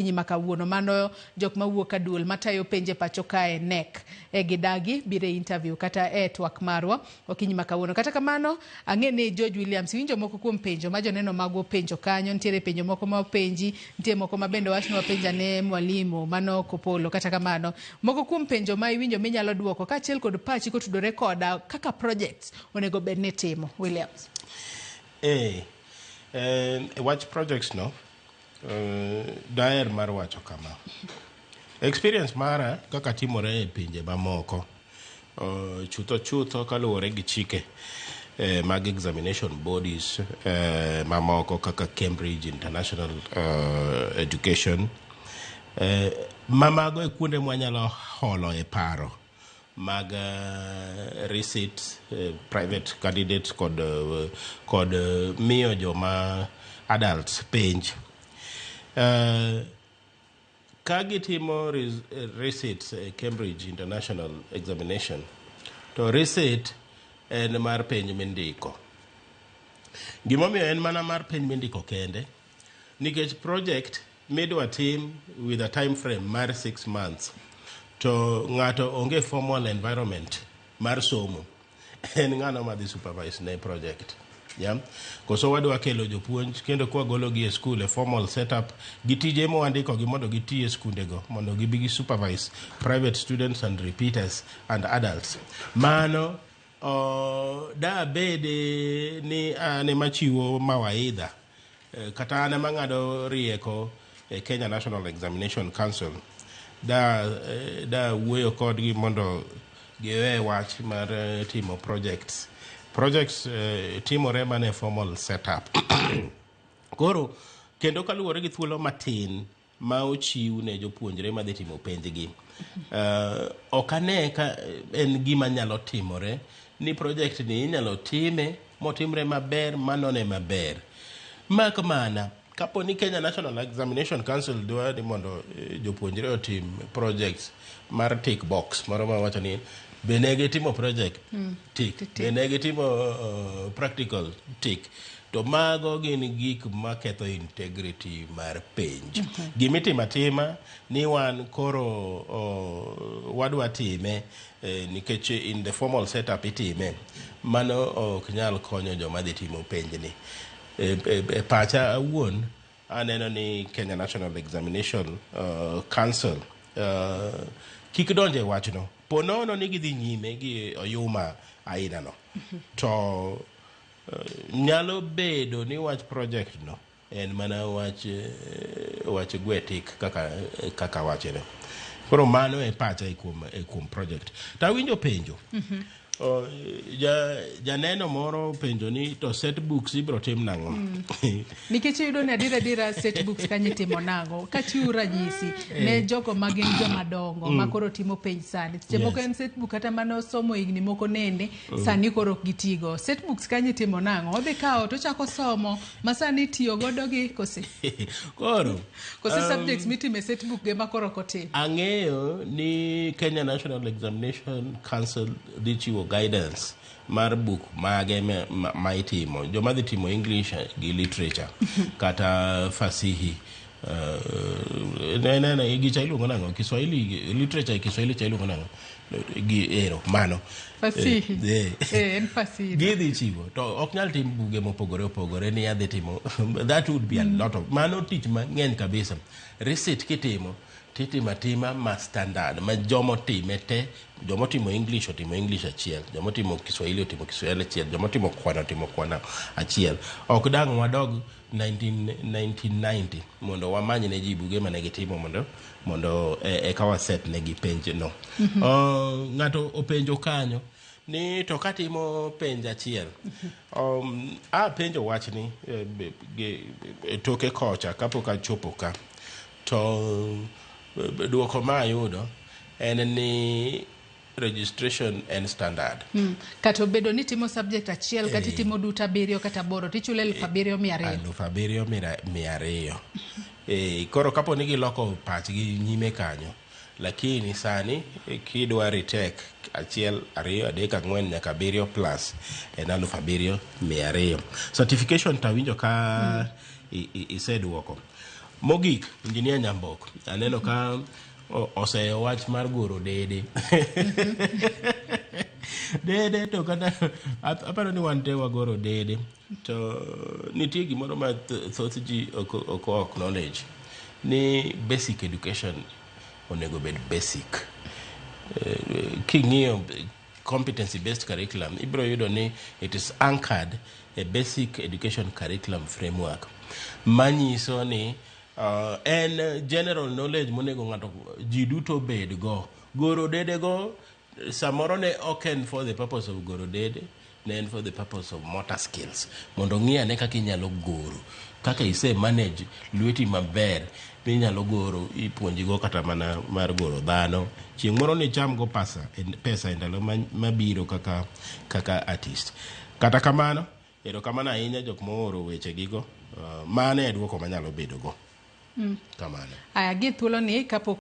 Okinyi ma kawuono mano jok mawuok ka duol matayo penj e pacho kae KNEC e gidagi biro e interview kata e twak marwa okinyi ma kawuono. Kata kamano ang'e ni George Williams iwinjo moko kuom penjo ma joneno magwa openjo kanyo, nitiere penjo moko ma openji, nitie moko ma bende owach ni wapenj ane mwalimu mano Kopolo. Kata kamano moko kuom penjo ma iwinjo minyalo duoko kaachiel kod pachi kotudore koda kaka projects onego bed ni itimo. Williams. Wach projects no daher mar wacho kama. Experience mara kaka timore e pinje mamoko, chutho chutho kaluwore gi chike mag examination bodies mamoko kaka Cambridge International Education, mamago e kuonde mwanyalo holo e paro mag resit private candidates kod miyo joma adults penj. Ka gitimo resits e Cambridge International Examination, to resit en mar penj mindiko. Gimomiyo en mana mar penj mindiko kende, nikech project midwa tim with a time frame mar 6 months to ng'ato onge formal environment mar somo, en ng'ano madhi supervise ne project? Yeah? Koso wadwa kelo jopuonj kendo kwagologi e school e formal setup gi tije mwandikogi mondo giti e skundego mondo gibi gi supervise private students and repeaters and adults? Mano da bed ni an ema chiwo mawaidha kata an ema ng'ado rieko e Kenya National Examination Council, da wuoyo kodgi mondo giwe wach mar timo projects. Projects timore mana e formal setup. Koro kendo kaluwore gi thuolo matin ma ochiw ne jopuonjre madhi timo penjgi, ok ane ka en gima nyalo timore ni project ni inyalo time motimre maber manone maber, mak mana kapo ni Kenya National Examination Council dwa ni mondo jopuonjre otim projects mar tick box moro ma wacho ni be ne gitimo project, tick, be ne gitimo practical, tick, to mago gin gik maketho integrity mar penj. Gimitimo atima ni wan koro wadwa time nikech in the formal setup itime, mano ok nyal konyo joma dhi timo penjni. E pacha awuon aneno ni Kenya National Examination Council kik donj e wachno. Po nono ni gidhi nyime gi oyuma aina no, to nyalo bedo ni wach project no en mana wach gwe tik kaka wachre. Koro mano e pacha e kuom project. To awinjo penjo. Janeno moro penjo ni to set books ibro tim nang'o? Nikech iyudo ni adier adiera set books kanyo itimo nang'o? Kachiwo ranyisi ne jogo ma gin joma dongo ma koro timo penj sani. Seche moko en set book kata mane osomo higni moko nende, sani koro ok gitigo. Set books kanyo itimo nang'o? Odhi kawo tochako somo ma sani itiyo godo gi kose? Koro Kose subjects mitime set book ge ma koro ok otim? Ang'eyo ni Kenya National Examination Council dhi chiwo guidance mar buk mage ma itimo. Joma dhi timo English gi literature kata fasihi. Ne, gicha iluongo nang'o? Kiswahili, literature e Kiswahili cha iluongo nang'o? Gi ero, mano. Fasihi. Eh. En fasihi. Gidhi chiwo to ok nyal tim buge mopogore opogore ni adhi timo, that would be a lot of mano tich mang'eny kabisa. Resit kitimo titimo atima ma standard ma jomotime te, jomotimo English otimo English achiel, jomotimo Kiswahili otimo Kiswahili achiel, jomotimo kwano otimo kwano achiel. Ok dang' wadog 19, 1990 mondo wamany ne ji buge mane gitimo mondo eka waset negi penj no. Ng'ato openjo kanyo ni to katimo penj achiel, apenjo wachni e toke kocha kapok achopo ka, to duoko ma ayudo en ni registration en standard. Kata obedo ni itimo subject achiel kata itimo duto abiriyo kata aboro, tichulo 7,200. 7,200. Koro kapo ni giloko pachgi nyime kanyo, lakini sani kidwa retake achiel, ariyo, adek, ang'wen nyaka abiriyo plus en 7,200. Certification to awinjo ka iseduoko. Mogik, Engineer Nyambok, aneno ka oseyo wach mar goro dede. Dede to kata aparo ni wan te wagoro dede to nitie gimoro ma thoth ji ok acknowledge ni basic education onego bed basic. King'iyo competency based curriculum, ibiro yudo ni it is anchored a basic education curriculum framework manyiso ni en general knowledge monego ng'ato, ji duto bed go. Goro dede go samoro ne ok en for the purpose of goro dede, ne en for the purpose of motor skills, mondo ong'i ane kaka inyalo goro, kaka ise manage lweti maber minyalo goro. Ipuonjigo kata mana mar goro dhano, chieng' moro nicham go pesa e ndalo mabiro kaka artist. Kata kamano, erokamano ahinya jok mooro wechegigo. Mano e duoko manyalo bedo go. Kamano. Aya, gi thuolo ni kapok